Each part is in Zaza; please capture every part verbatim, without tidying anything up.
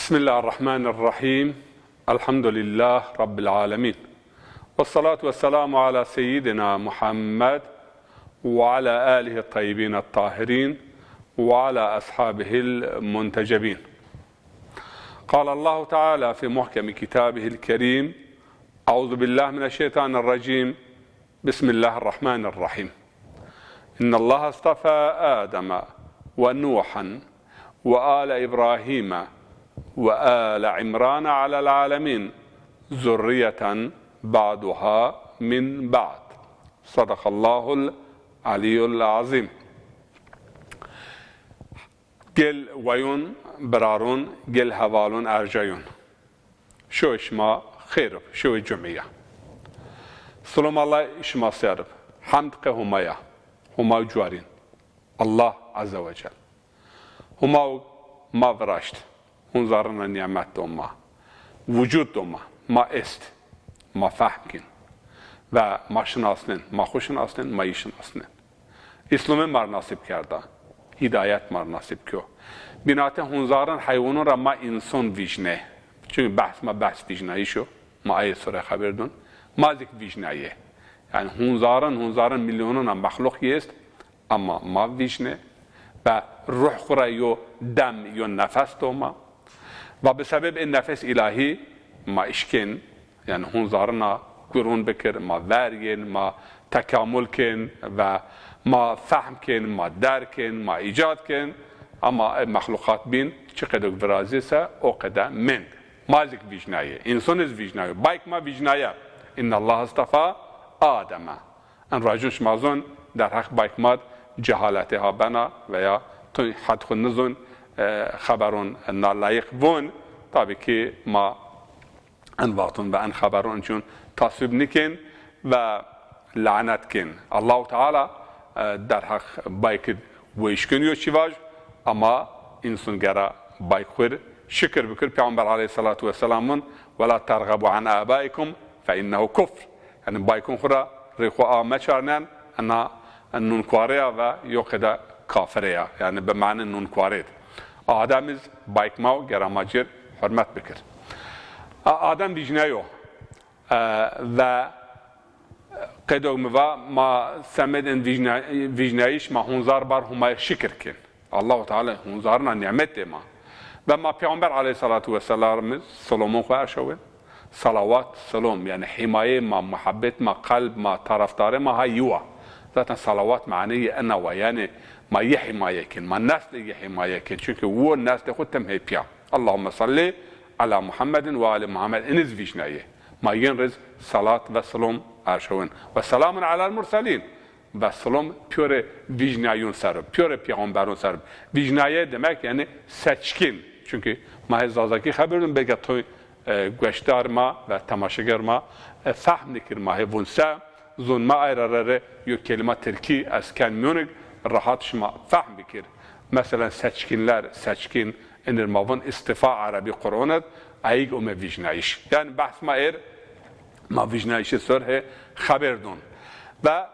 بسم الله الرحمن الرحيم. الحمد لله رب العالمين. والصلاة والسلام على سيدنا محمد وعلى آله الطيبين الطاهرين وعلى أصحابه المنتجبين. قال الله تعالى في محكم كتابه الكريم: أعوذ بالله من الشيطان الرجيم. بسم الله الرحمن الرحيم. إن الله اصطفى آدم ونوحا وآل إبراهيم وآل عمران على العالمين ذرية بعضها من بعض. صدق الله العلي العظيم. Gel wayun, birarun, gel hevalun, erjayun. Şewê şima xêr ib, şewê cumî ya. Silam Allah şima ser ib. Hemd qe Homa ya. Homa cuarîn. Allah Azze ve Cel. Homa ma viraşt. Hunzarina nîmet do ma. Vucud do ma. Ma est. Ma fehm kên. Ve ma şinasnên. Ma xwu şinasnên, ma yî şinasnên. Îslamê ma rê nasîb kerda. Hîdayet ma rê nasîb kyo. Bînate hunzarin heywanun ra ma însan vîjnê. Çunkî behs ma behs vîjnayîş o. Ma ayê sore xeber dun. Ma zî vîjnayê. Yanî hunzarin, hunzarin milyonuna mexluq yê est. Ama ma vîjnê. Ve ruh xwu ra yo dem, yo nefes do ma. Ve bi sebeb ê nefes îlahî ma îşkên. Yanî hunzarina gurun bikir, ma vergên, ma tekamul kên ve ma fehm kên, ma derkên, ma îcad kên. Ama e mexluqat bîn çi qedo virazî se o qede mend. Ma zî vîjnayê, însan iz vîjnayo, bayk ma vîjnaye. Innallaha istafa Ademe. En racun şima zon derheq bayk ma d cehaletê ha bena veya tu hed xwu nizon, e, xeberon nalayiq von. Tabî ki ma en vaxtun ve en xeberon çun taswîb nikên ve lanet kên. Allahu Teala, e, derheq baykid weyşkin yo çî vaj, ama însun gera bayk xwir şikir bikir. Peyxamber aleyhissalatu vesselam vun: "Ve la terğebu an abaikum fe innehu kufr." Yanî baykun xwu ra rê xwu a meçarnen, ena nunkuare ya ve yo qede kafire ya. Yanî bi mane nunkuare d. Adem iz bayk ma o, gera ma cir hurmet bikir. A-, Adem vîjneyo. E, ve qedog mi va, ma semedên vîjna-, vîjnayîş ma hunzar bar Humayê şikir kên. Allahu Teala hunzarina nîmet dê ma. Ve ma Peyxamber aleyhissalatu vesselam iz silamun xwu erşawên. Salawat, silam, yanî hîmayê ma, muhebbet ma, qelb ma, tarafdarê ma ha yi wa. Zaten salawat maneyê ena wa, yanî ma yi hîmaye kên, ma neslê yi hîmaye kên. Çunkî wo neslê xwu tim hê pîya. Allahümme salli ala Muhammedin ve ali Muhammed. Iniz vîjnayê. Ma yin riz salat ve silom erşawin. Ve selamun alel murselin. Ve silom pîyorê vîjnayun ser ib, pîyorê pîxamberun ser ib. Vîjnaye demek yanî seçkin. Çunkî ma hê zazakî xeberdun, belka toy, e, gueşdar ma ve temaşeger ma, e, fehm nikir ma hê vun se. Zon ma ayra re re yo kelîma tirkî ez ken mîyonik, rahat şima fehm bikir. Meselen seçkinler, seçkin, inir ma vun îstifa erebî Qur'on id, ayig ome vîjnayîş. Yanî behs ma êr, ma vîjnayîşî ser hê xeber dun. Ve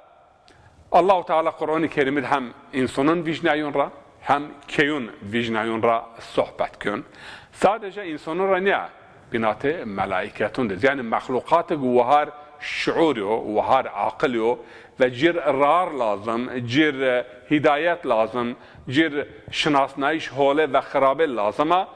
Allahu Teala Qur'onî Kerîmî de hem însanun vîjnayun ra, hem keyun vîjnayun ra sohbet kön. Sadece însanun ra nîya, bînatê melaîketun de. Yanî mexluqatik wahar şuur yo, wahar aqil yo ve cir rar lazim, cir, e, hîdayet lazim, cir şinasnayîş hole ve xirabe lazim a.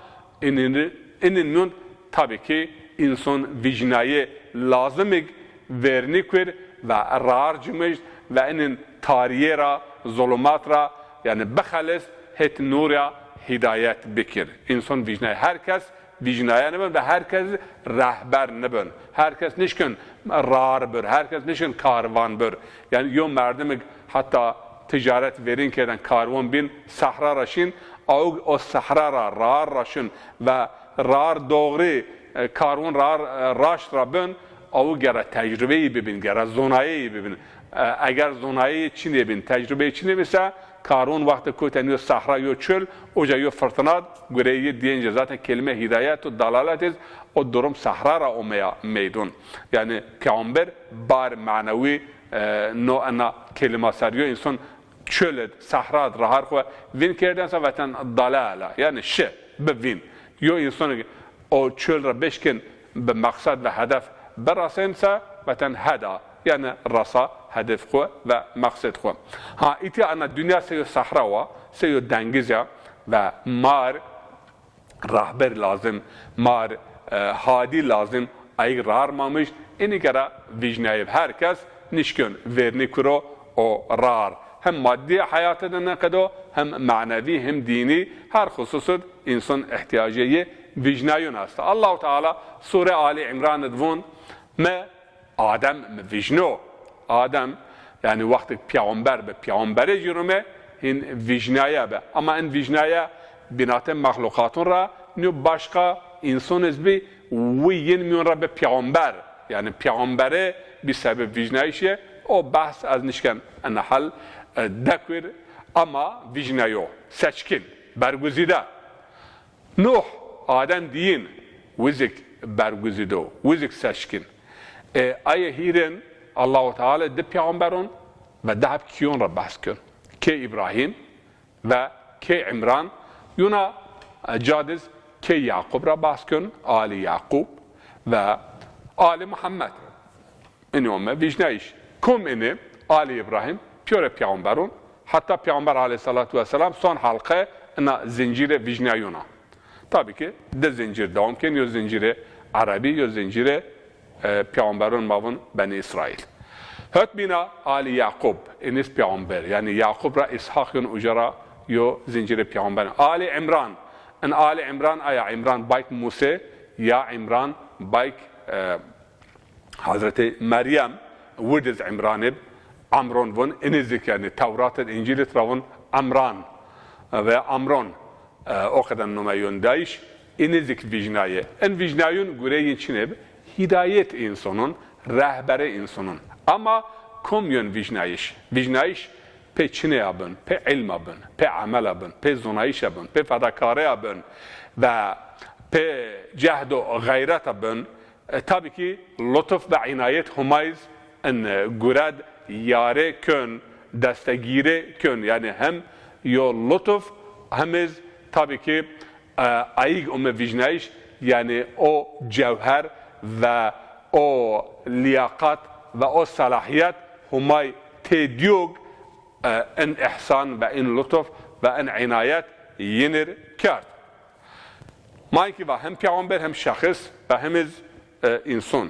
Inin, inin mîyon tabî ki însan vîjnayê lazimig vernî kur ve rar cimij ve inin tarîye ra, zulumat ra, yanî bixelis, het nûr ya hîdayet bikir. Însan vîjnayê, her kes vîjnaye nibin ve her kes rehber nibin. Her kes nişkin rar bir, her kes nişkin karvan bir. Yanî yo merdimig heta ticaret verîn kerdên, karwan bîn, sehra ra şîn, awig o sehra ra, rar ra şin ve rar doğrî, e, karwan rar, e, raşt ra bin, awig gera tecrubeyî bibîn, gera zonayeyî bibîn. E, eger zonayeyî çinê bîn, tecrubeyî çinê bîn se, karwan wextê kotên yo sehra, yo çöl, oca yo fırtına, gureyê yi diyence zaten kelîme hîdayet û dalalet iz o durum sehra ra omeya meydun. Yanî peyxamber bar manewî e, no ena kelîma ser yo însan çöl id, sehra id, rahar xwu vîn kerdên se veten dalala, yanî şi, bi vîn. Yo însanî o çol ra bêşkin bi meqsed ve hedef birasên se, veten heda, yanî rasa hedef xwu ve meqsed xwu. Ha, îtya ena dinya se yo sehra wa, se yo dengiz ya ve mar rehber lazim, mar, e, hadî lazim, ayîg rar mamiş, înî gera vîjnayib. Her kes nişkên vernî kuro o rar. Hem maddî heyatî de neqedo, hem manevî, hem dînî, her xususud însan îhtîyacê yê vîjnayûn esta. Allahu Teala Sûre Ali Îmran id vûn, mi Adem mi vîjno. Adem, yanî wextêk peyxamber bi peyxamberê jî rûme, hîn vîjnaye bi. Ama in vîjnaye bînatê mexluqatûn ra nîyo, başqa însan iz bî, wi yin mîyon ra bi peyxamber. Yanî peyxamberê bî sebeb vîjnayîşê, o behs ez nişken ena hel, e, dekwir, ama vîjnayo, seçkin, berguzîde. Nuh, Adem dîyin, wizik berguzîdo, wizik seçkin. E, ayê hîrin Allahu Teala di peyxamberon ve di heb kîyon ra behs kên. Kê Îbrahîm ve kê Îmran, yuna, e, cadiz kê Yaqub ra behs kên, Ali Yaqub ve Ali Muhammed. Inî ome vîjnayîş. Kum inî? Ali Îbrahîm, pîyorê peyxamberon, heta Peyxamber aleyhîsselatu wesselam son halqe ina zincîrê vîjnayûn a. Tabî ki di zincîr dewam kên, yo zincîrê erebî, yo zincîrê, e, peyxamberon ma vûn Benî Îsraîl. Hot bîna Ali Yaqub, inî zî peyxamber, yanî Yaqub ra Îshaq yûn, uca ra yo zincîrê peyxamber. Ali Îmran, in Ali Îmran aya Îmran bayk Mûse, ya Îmran bayk, e, Hazretî Meryem, wirdiz Îmranî, Amron vûn, inî zik, yanî Tewrat id, Încîl id ra vûn Amran ve Amron, e, o qeden nome yûn dayîş, inî zik vîjnayê. In vîjnayûn gureyîn çinê bi? Hîdayet însanûn, rehberê însanûn. Ama kom yûn vîjnayîş? Vîjnayîş pê çinê ya bin, pê îlm a bin, pê emel a bin, pê zonayîş a bin, pê fedakarê ya bin ve pê cehd û xeyret a bin. E, tabî ki lutuf ve înayet Humayîz in, e, gured yare kön, destegîre kön. Yanî hem yo lutuf, hem iz tabî ki, e, ayîg ome vîjnayîş, yanî o cewher ve o lîyaqat ve o selahîyet Humay tê dîyog, e, in îhsan ve in lutuf ve in înayet yinir kerd. Ma inkî va hem peyxamber hem şexis ve hem iz, e, înson.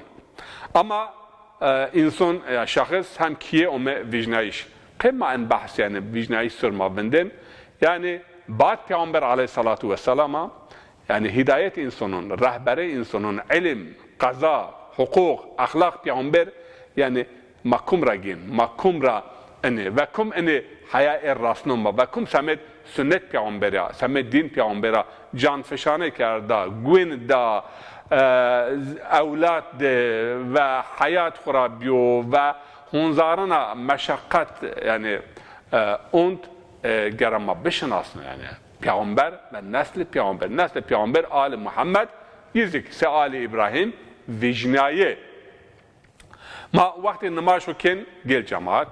Ama, e, înson ya şexis hem kîye ome vîjnayîş. Qey ma in behs, yanî vîjnayîş sor ma vindên. Yanî bad Peyxamber aleyhîsselatu wesselam a, yanî hîdayet însanûn, rehberê însanûn, îlim, qeza, huquq, exlaq Peyxamber, yanî ma kum ra gên, ma kum ra inî, ve kum inî heya ê rasno ma, ve kum semed sunnet peyxamberî ya, semed dîn peyxamberî ya, canfişane kerda, guin da, e, ewlad de ve heyat xwu ra bîyo ve hunzarina meşeqet, yanî, e, und, e, gera ma bişinasno, yanî peyxamber ve neslê peyxamber, neslê peyxamber Ali Muhammed, yi zik se Ali Îbrahîm vîjnayê. Ma wextê nimaj xwu kên gel cemaat,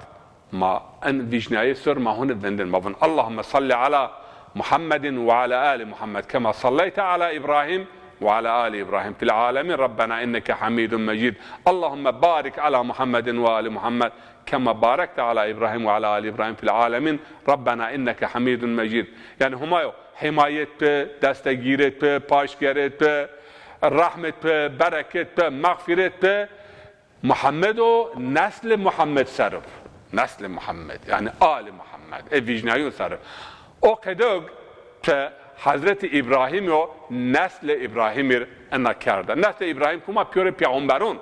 ma en vîjnayê sor ma huni vindin, ma vun: Allahumme salli ala Muhammedin ve ala ali Muhammed kema salleyte ala Îbrahîm ve ala ali Îbrahîm fil alemin. Rabbena inneke hamîdun mecîd. Allahumme barik ala Muhammedin ve ali Muhammed kema barekte ala Îbrahîm ve ala ali Îbrahîm fil alemin. Rabbena inneke hamîdun mecîd. Yanî Humayo, hîmayet bi, destegîret bi, paşgeret bi, rehmet bi, bereket bi, mexfîret bi. Muhammed û neslê Muhammed ser ib. Neslê Muhammed, yanî alê Muhammed, ê vîjnayûn ser ib. O qedog ti Hezretî Îbrahîm o neslê Îbrahîmî r ena kerda. Neslê Îbrahîm kuma? Pîyorê peyxamberûn.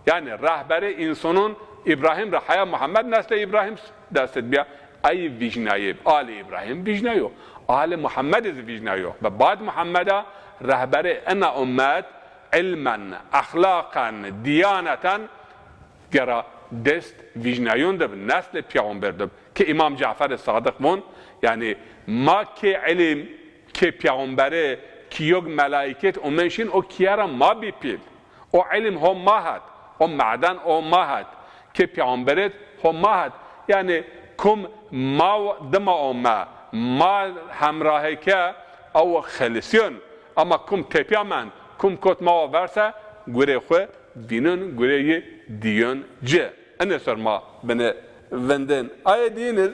Yanî rehberê însanûn Îbrahîm ra heya Muhammed, neslê Îbrahîm dest id bîya. Ey vîjnayê, alê Îbrahîm vîjnayo. Alê Muhammed iz vîjnayo. Ve bad Muhammeda rehberê ena ummet, ilmen, exlaqen, diyaneten gera dest vîjnayûn de bi, neslê peyxamber de bi. Ki Îmam Cafer Sadiq vûn, yanî ma kê îlim, kê peyxambere, kîyog melaîket omen şin, o kîye ra ma bî pîl. O îlim ho ma het, o maden ho ma het, kê peyxamberet ho ma het. Yanî kum ma dima ome, ma hemrahê ke, ew xelisîyon. Ama kum tepîya mend, kum kot ma wa verse, gurê xwu vînun, gurê yi dîyun ci. Ene ser ma bine vindin. Ayê dîyin ir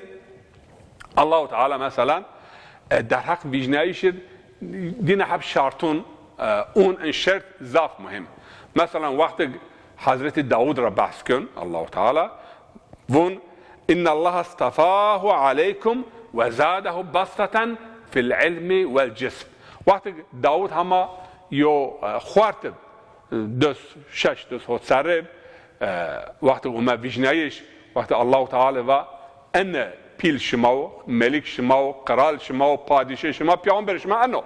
Allahu Teala, meselan, e, derheq vîjnayîş ir dîne heb şartun, e, un in şert zaf muhîm. Meselan, wextig Hezretî Dawud ra behs kön Allahu Teala, vun, "Innallaha astafahu aleykum ve zadehu bastatan fil ilmi vel cism." Wextig Dawud hema yo, e, xuert ib, des, şeş des hot serrê, e, wextê ume vîjnayîş, wextê Allahu Teala va, "Ene pîl şima o, melîk şima o, qral şima o, padîşê şima, peyxamber şima eno."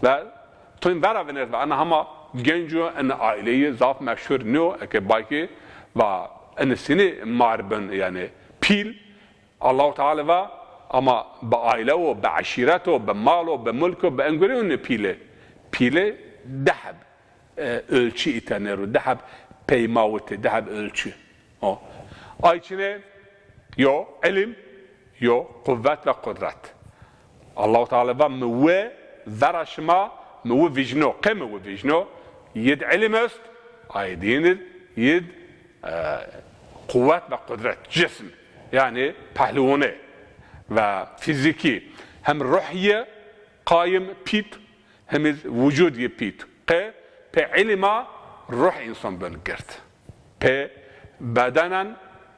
Ve toyn vera vinêrt ve ena hema genc o, ena aîleyî zaf meşhur nîyo, eke baykî va ena sinî mar bin, yanî pîl, Allahu Teala va, ama bi aîle o, bi eşîret o, bi mal o, bi mulk o, bi engurê ûnî pîlê. Pîlê di heb, e, ölçü îtene ro, di heb peymawitê, di heb ölçü. O. Ay çinê yo ilim, yo quwwet ve qudret. Allahu Teala va, mi wi vera şima, mi wi vîjno, qe mi wi vîjno, yid ilim est, ay dînir, yid e, quwwet ve qudret, cism, yanî pehlûnê ve fîzîkî, hem ruh yi qayim pît, hem iz wucud yi pît. Qe pê ilima ruh însan bin gird. Pê bedenen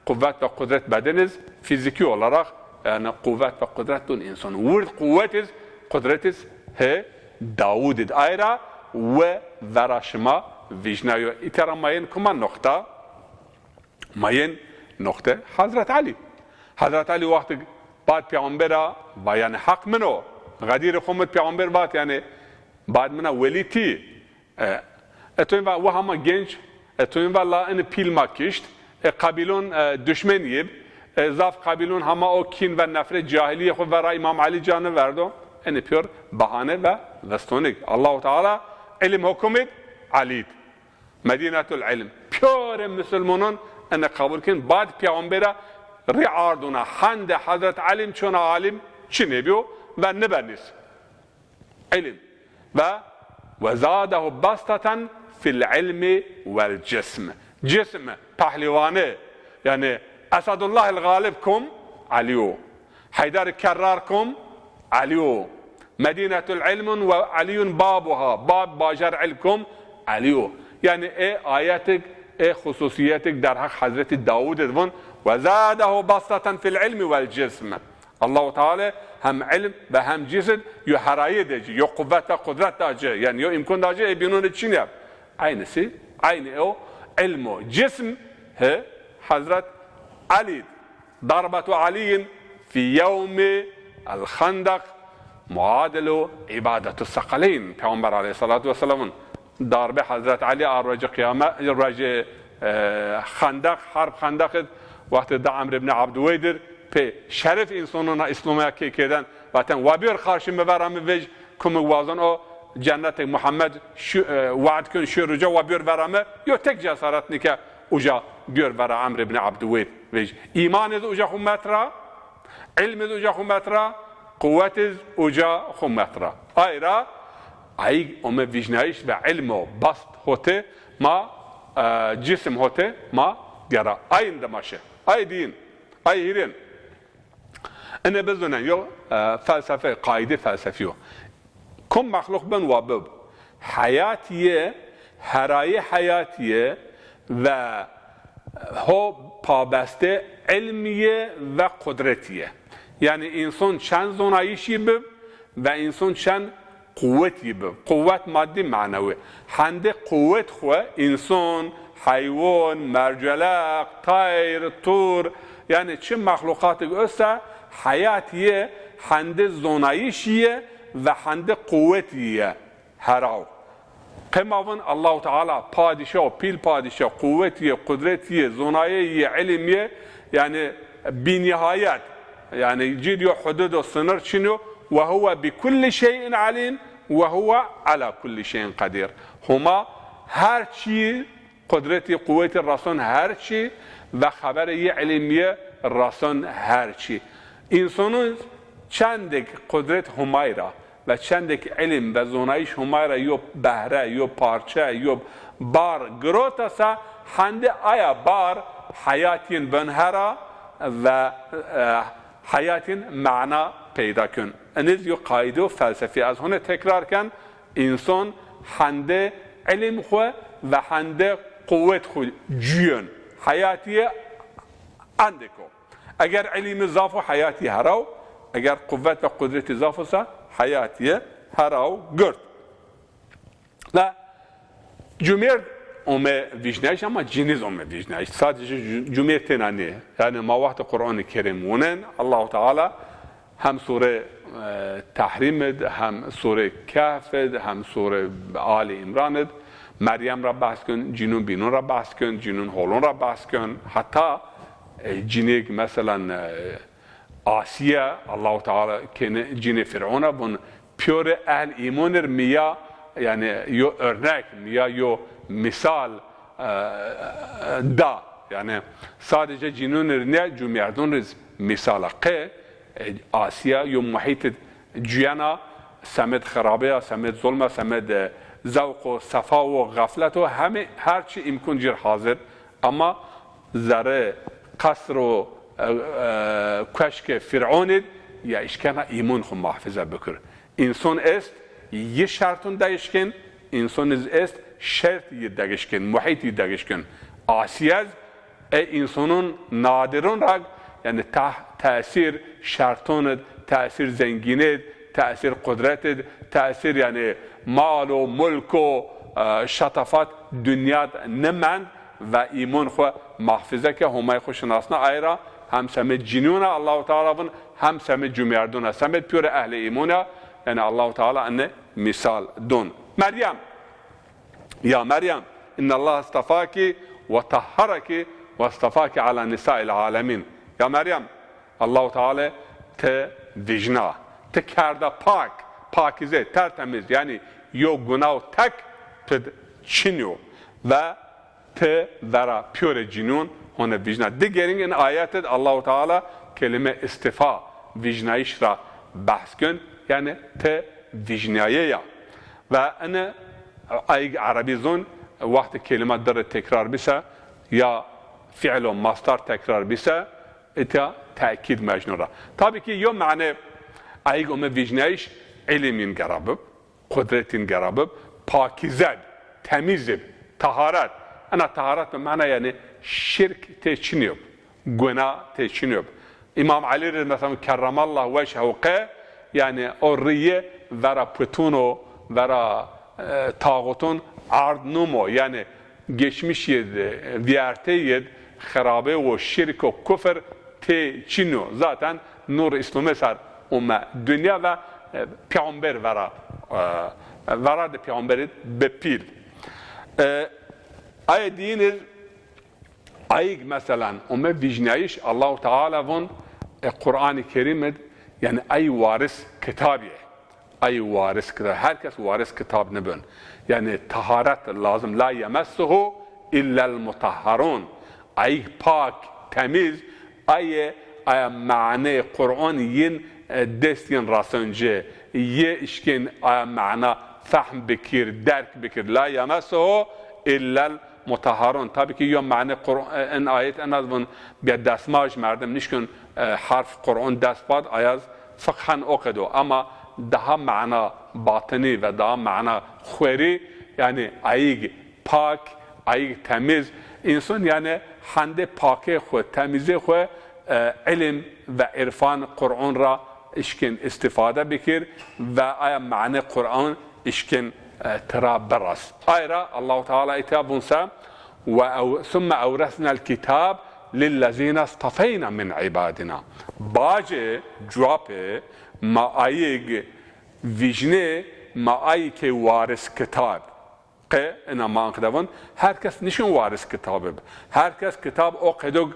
quwwet ve qudret bedeniz fîzîkî olarak, yanî quwwet ve qudret dun însan. Wird quwwetiz, qudretiz hê Dawudid. Ayra wi vera şima vîjnayo. Îtera ma yên kuma noqta? Ma yên noqte Hezret Elî. Hezret Elî wextig bad peyxamber a, va yanî heq min o. Xedîrê xo mid peyxamber vat, yanî bad min a welî tî. E, e toyn va wi hema genc, e toyn va la ini pîl ma kişt, e qebîlon, e, duşmen yib, e zaf qebîlon hema o kîn ve nefret cahilîyê xo vera Îmam Elî ca niverdo. Ini pîyor bahane ve vestonik. Allahu Teala ilim hukumid Elîd. Medînetul ilm. Pîyorê musulmanan ene qebul kin. Bad peyxambera rî arduna, hende Hezret Elîm çona alim çinê bîyo ve nibenîs. İlim. Ve ve zadehu bastatan fil ilmi vel cism. Cism, pehlivanı, yanî Esedullahil Galib kum? Elî yo. Heyder Kerrar kum? Elî yo. Medînetul ilmun ve Elîyun babuha, bab bajar ilm kum? Elî yo. Yanî ê ayetik, ê xususiyetik derheq Hezretî Dawud id vun, "Ve zadehu bastatan fil ilmi vel cism." Allahu Teala hem ilm ve hem cism yo herayê de ci, yo quwwet ve qudret da ci, yanî yo îmkon da ci, ê bînûn id çin ya. Eynisi, eynî o ilm o cism hi Hezret Elî. Darbetu Elîyin fî yewmî el-Xendeq muadilu îbadetu sekaleyn. Peyxamber aleyhisselatu vesselamın darbe Hezret Elî a rocê qiyame-, rocê, e, Xendeq, Herb Xendeq id, wextê da Emr ibn Abdüweydir, pê şerif însonuna Îslamîya kê kêden, vaten, "Wa biyor qarşî mi vera mi vej, kumik wazon o cennetik Muhammed şu, e, we'd kön şu ruca, wa biyor vera mi." Yo tek cesaret nike uca biyor vera Emr ibn Abdüweyd vej. Îman iz uca xu met ra, ilm iz uca xu met ra, quwwet iz uca xu met ra. Ay ra, ay ome vîjnayîş ve ilm o bast hote ma, e, cisim hote ma diyara. Ayin de ma şi. Ay dîyin. Ay hîrin. Ine bizunen yo, e, felsefe, qaîde felsefî yo. Kum mexluq bin wa bib. Heyatîye, herayê heyatîye ve ho pabeste ilmîye ve qudretîye. Yanî înson çend zonayîşî bib ve înson çend quwet yi bi. Quwet maddî, manewî. Hende quwet xwu înson, heywan, merceleq, tayr, tur, yanî çi mexluqatik esta, heyat yi hende zonayîş yi ve hende quwet yi ye. Heraw. Qe ma vun Allahu Teala padîşah, pîl padîşah, quwet yi, qudret yi, zonaye yi, ilim yi, yanî bînîhayet. Yanî cid yo hudud û sinir çin yo. "Ve huve bi kulli şeyin alim ve huve ala kulli şeyin qadir." Huma her çî qudretî, quwetî rason her çî ve xeberê yi, ilim yi rason her çî. Însanun çendêk qudret Humay ra, ve çendêk îlim ve zonayîş Homay ra yo behre, yo parçe, yo bar girota se, hendê aya bar heyatîyên ben hera ve, e, heyatîyên mana peyda ken. Iniz yo qaydo felsefî ez hone tekrar ken, înson hendê îlim xwu ve hendê quwet xwu cuyên. Heyatîye endêk o. Eger îlimî zaf o, heyatî heraw, eger quwet ve qudretî zaf o se, heyatîye heraw gird. Ve cumêrd ome vîjnayîş, ama cinîz ome vîjnayîş. Sadece cu-, cumêrd têna nê. Yanî ma wextê Qur'anê Kerîm wunen, Allahu Teala hem sûre, e, Tehrîm id, hem sûre Kehf id, hem sûre Ali Îmran id Meryem ra behs ken, cinûn bînûn ra behs ken, cinûn holûn ra behs ken. Heta, e, cinêk, meselan, e, Asîye, Allahu Teala kêne cinê Fir'ûna, vun pîyorê ehl îmonir mi ya, yanî yo örnek, mi ya yo mîsal, e, da. Yanî sadece cinûnir nê, cumêrdûn riz mîsal a. Qe, e, Asîye yo muhît id cuyena, semed xirabeya, semed zulma, semed, e, zewq o, sefa o, xeflet o, hemê her çi îmkûn cir hazir. Ama zerê qesr û, e, e, kueşkê Fir'ûnî d ya îşkena îmûn xwu muhafeze bikir. Înson est yi şertûn degişkin, înson iz est şert yi degişkin, muhît yi degişkin. Asîye z e însonon nadirûn ra, yanî tah-, tesîr şertûn id, tesîr zengînî d, tesîr qudret id, tesîr, yanî mal û mulk û, e, şetefat dinya d nimend ve îmûn xwu muhafeze ke, Homay xwu şinasna. Ay ra hem semed cinûn a Allahu Teala vun, hem semed cumêrdûn a. Semed pîyorê ehlê îmûn a, yanî Allahu Teala ene mîsal dûn. Meryem. Ya Meryem, innallaha istafaki ve tahharaki ve istafaki ala nisa'il alemin. Ya Meryem, Allahu Teala ti vîjna, ti kerda pak, pakîze, tertemiz, yanî yo gunaw tek ti d çin yo ve ti vera pîyorê cinûn hone vîjna. Digerîng in ayet id Allahu Teala kelîme istifa, vîjnayîş ra behs ken, yanî ti vîjnaye ya. Ve ene ayig erebî zon, wextê kelîma di rê tekrar bî se ya fi'l û mastar tekrar bî se, îta tekîd mecnû ra. Tabî ki yo mane ayig ome vîjnayîş, îlimîn gera bib, qudretîn gera bib, pakîze b, temîz ib, taharet. Ena taharet bi mana yanî şirk tê çinî yo b, guna tê çinî yo b. Îmam Elî rê mesela kerremallahu wechhehu qe, yanî o rîyê vera putûn û vera, e, taxutûn ard nûmo. Yanî geçmişî d, vîyerteyî d xirabê û şirk û kufr tê çin o. Zaten nûr Îslamê ser ome dinya ve, e, peyxamber vera, e, vera de peyxamberî bi pîl. E, ayê dîyin ir ayig, meselan, ome vîjnayîş, Allahu Teala von, e, Qur'anî Kerîm id, yanî ay waris kitabî ye. Ay waris kitab, her kes waris kitab nibin. Yanî taharet lazim, la yemessuhu illel mutahharun. Ayig pak, temîz, aye, aya manê Qur'an yin, e, dest yin rasenci, yê işkin aya mana fehm bikir, derk bikir. La yemessuhu illel mutahharun. Tabî ki yo mane Qur-, en ayet en az vun bîya destmaj, merdim nişkin, e, harf Qur'an dest bad, ayaz fiqhen o qedo. Ama daha mana batini ve daha mana xwerî, yanî ayig pak, ayig temiz. Însan yanî hendê pakê xwu, temizê xwu, e, ilim ve irfan Qur'an ra işkin istifade bikir ve aya mane Qur'an işkin, e, tira biras. Ay ra Allahu Teala îta vun se, "Ve ew-, summe ewresnel kitab lillezîne istafeyna min ibadina." Bacê, cuapê, ma ayig vîjnê, ma ayî kê waris kitab. Qe ina ma anqide vun, her kes nişkin waris kitab ib. Her kes kitab o qedog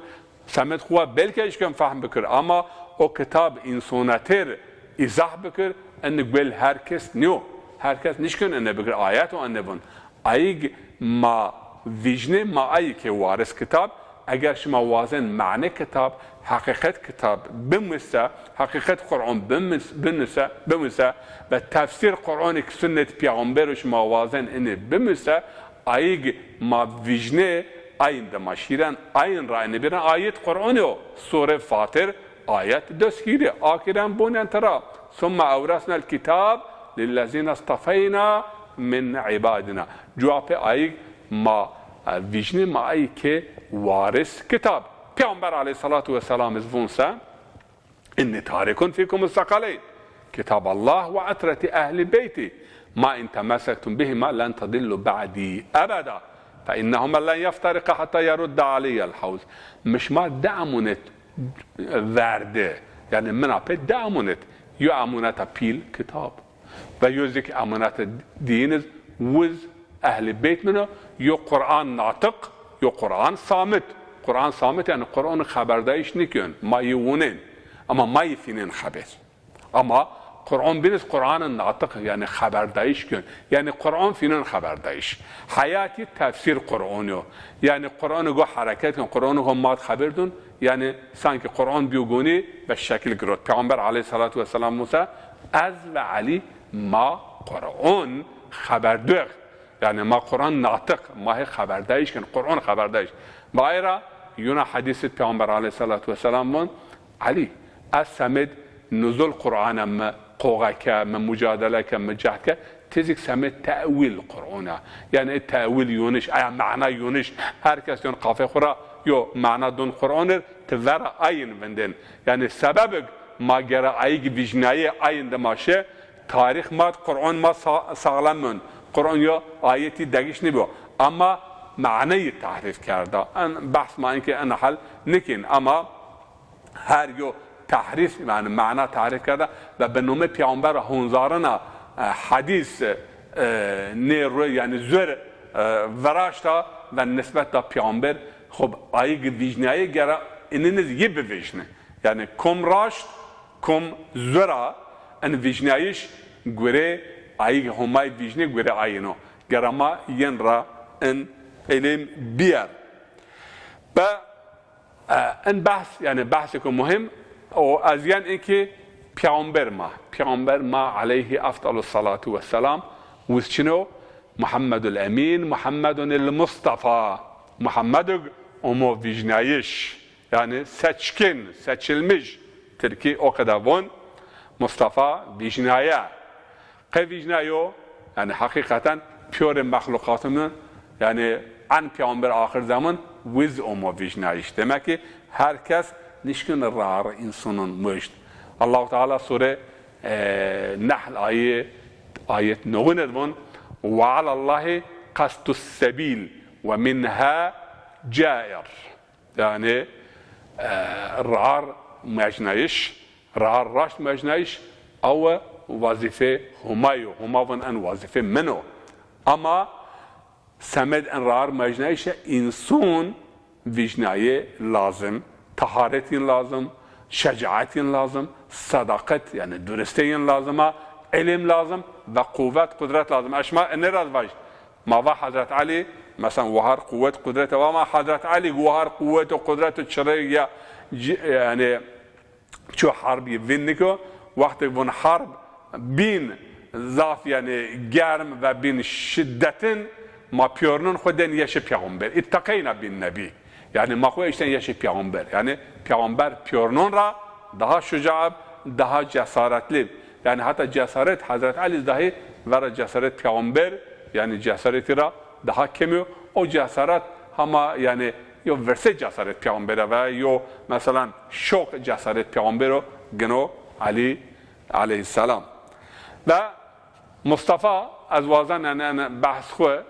semed xwu wa belkî işkin fehm bikir, ama o kitab însonetir îzah bikir, ene guel her kes nîyo. Her kes nişkin ene bikir, ayet o ene vun. Ayig ma vîjnê, ma ayî kê waris kitab, Eger şima wazen mane kitab, heqîqet kitab bimuse, heqîqet Qur'an bimus-, binuse, bimuse ve tefsîr Qur'anî ki sunnet peyxamber û şima wazen ini bimuse, ayig ma vîjnê, ayin de ma şîren, ayin ra ini bîren, ayet Qur'anî o, sure Fatir, ayet dest gîrî, akîren bonen tira. Summe ewresnel kitab lillezîne istefeyna min ibadina. Cuwapê ayig ma, e, vîjnî ma ayî ke waris kitab. Peyxamber aleyhissalatu vesselam iz vun se, inni tarikun fîkum sekaleyn. Kitab Allah ve itreti ehli beyti. Ma in temessektum bihima len tedillu ba'di ebeda. Fe innehuma len yeftariqa hatta yerudda aleyel havz. Mi şima di emunet verde. Yanî mina pê di emunet. Yo emuneta pîl kitab. Ve yo zik emuneta dîn iz wiz ehlî beyt min o, yo Quran natiq, yo Quran samit. Quran samit yanî Quran xeberdayîş nikên, ma yi wunên. Ama ma yi fînên xeber. Ama Quran bîn iz Quran natiq yanî xeberdayîş kên. Yanî Quran fînên xeberdayîş. Heyatî tefsîr Quran yo. Yanî Quran go hereket kên, Quran go mat xeber dun. Yanî sanki Quran bîyo gonî ve şekil girot. Peyxamber aleyhissalatu vesselam vun se, ez ve Elî ma Quran xeber duex. Yanî ma Quran natiq, ma hê xeberdayîş ken, Quran xeberdayîş. Ve ayra yuna hedîsit Peyxamber aleyhissalatu vesselam vun, Elî, ez semed nuzul Qur'ana mi qoxe ke, mi mucadele ke, mi cehd ke, ti zik semed tewîl Qur'ana. Yanî tewîl yoniş, aya mana yoniş. Her kes yon qafê xwu ra yo mana dun Qur'an ir, ti vera ayin vindên. Yanî sebebig ma gera ayig vîjnayê ayin de ma şi, tarîx ma, Qur'an ma sa-, saxlem mund. Qur'an yo ayetî degiş nîbo. Ama maneyî tehrîf kerda. En behs ma inkê en hal nikên. Ama her yo tehrîf, yanî mana tehrîf kerda ve bi nomê peyxamber honzarina, e, hedîs, e, nê ro, yanî zur, e, viraşta ve nisbet da peyxamber, xo ayig vîjnayê gera ininiz yi bivîjni. Yanî kom raşt, kom zura, in vîjnayîş gurê ayig Homay vîjnê gurê ayino. Gera ma yin ra in ilim biyer. Be, e, in behs, yanî behsêko muhîm o, ez yen in ki peyxamber ma, peyxamber ma aleyhî efdalu salatu vesselam, wiz çin o, Muhammedul Emîn, Muhammedun il Mustafa, Muhammedig omo vîjnayîş. Yanî seçkin, seçilmiş. Tirkî o qede von, Mustafa vîjnaye. Qe vîjnayo, yanî heqîqeten pîyorê mexluqatî mi, yanî en peyxamber axir zeman wiz omo vîjnayîş. Demek ki her kes nişkin rar însanun muşt. Allahu Teala sure, e, Nehl ayê, ayet newin ed von, "Ve alallahi qastus sebil ve minha cair." Yanî, e, rar mecnayîş, rar raşt mecnayîş, awe wazîfê Homa yo. Homa vun en wazîfê min o. Ama semed en rar mecnayîşe însan vîjnayê lazim, teharet yin lazim, şecaet yin lazim, sedaqet, yanî duristê yin lazim a, ilim lazim ve quwet, qudret lazim. Ez şima enê ra vaj. Ma va Hezret Elî, mesela, wahar quwet, qudret va, ama Hezret Elî wahar quwet û qudret û çirê ya ci-, yanî ço harb yi vîn niko, wextê vun harb bîn zaf, yanî germ ve bîn şiddetin, ma pîyornun xwu dên yeşê peyxamber. Îtteqeyna bin nebî. Yanî ma xwu eşten yeşê peyxamber. Yanî peyxamber pîyornun ra daha şucaib, daha cesaretli. Yanî heta cesaret Hezret Elî dahi vera cesaret peyxamber, yanî cesaretî ra daha kemî yo. O cesaret hama yanî yo virsê cesaret peyxambere ve yo, mesela, şoq cesaret peyxambero gino Elî aleyhisselam. Ve Mustafa, ez wazen en, en behs xwu,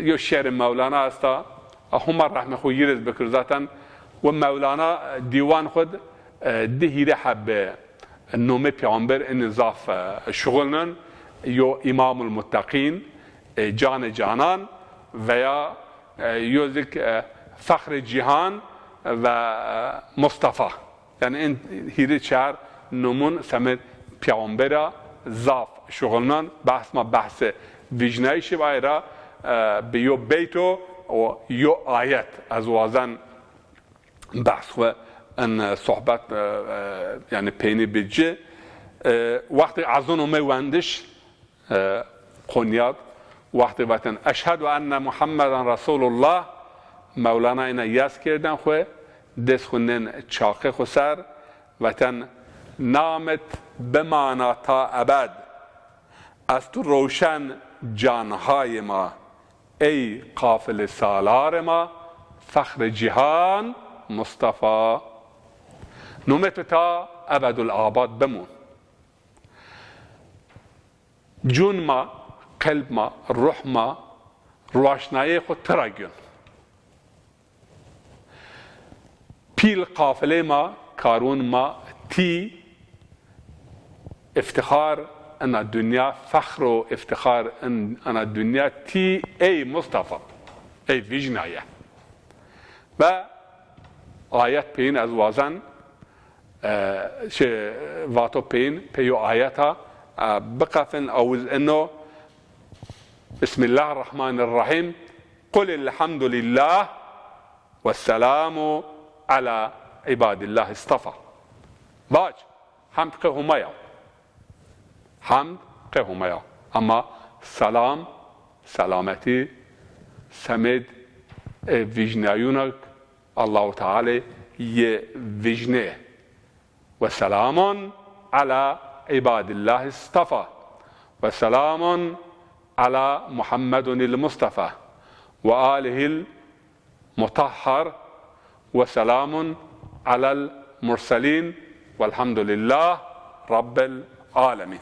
yo şiirê Mewlana esta, Homa rehmê xwu yî rê bikir zaten, wi Mewlana dîwan xwu d, e, di hîrê heb nomê peyxamber ini zaf, e, şuxulnin, yo Îmamul Mutteqîn, e, Canê Canan veya, e, yo zik, e, Fexrê Cîhan ve, e, Mustafa. Yanî in hîrê çar nomun semed peyxambera zaf şuxulnan, behs ma behsê vîjnayîşî bi, ay ra, e, bi yo beyt o, o yo ayet ez wazen behs xwu in sohbet, e, e, yanî peynî bi ci. E, wextê ezan ome wendiş, e, Qonyad, wextê vaten, "Eşhedü enne Muhammeden Resulullah", Mewlana îna yas kerdên xwu, dest xwu nên çaqê xwu ser, vaten, "Namit bimana ta ebed, ez tu rewşen canhayê ma." Ey qafilê salarê ma, fexrê cîhan Mustafa. Nomê tu ta ebedul abad bimon. Cûn ma, qelb ma, ruh ma, roşnayê xwu ti ra gîyon. Pîl qafilê ma, karûn ma tî, îftixar ina dinya, fexr û îftixar in-, ina dinya tî ey Mustafa, ey vîjnaye. Ve ayet peyin ez wazen, e, şey, vato peyin, peyo ayeta, e, biqefin, awiz ino, Bismillahirrahmanirrahim. Qul elhamdulillah ve selamu ala ibadillah istafa. Vac, hemd qê Homa ya. Hemd qê Homa ya. Ama selam, selametî, semêd, e, vîjnayûna Allahu Teala yê vîjnê. Ve selamun ala ibadillahi istafa. Ve selamun ala Muhammedunil Mustafa ve alihil mutahhar ve selamun alel murselin velhamdülillah rabbil alemin.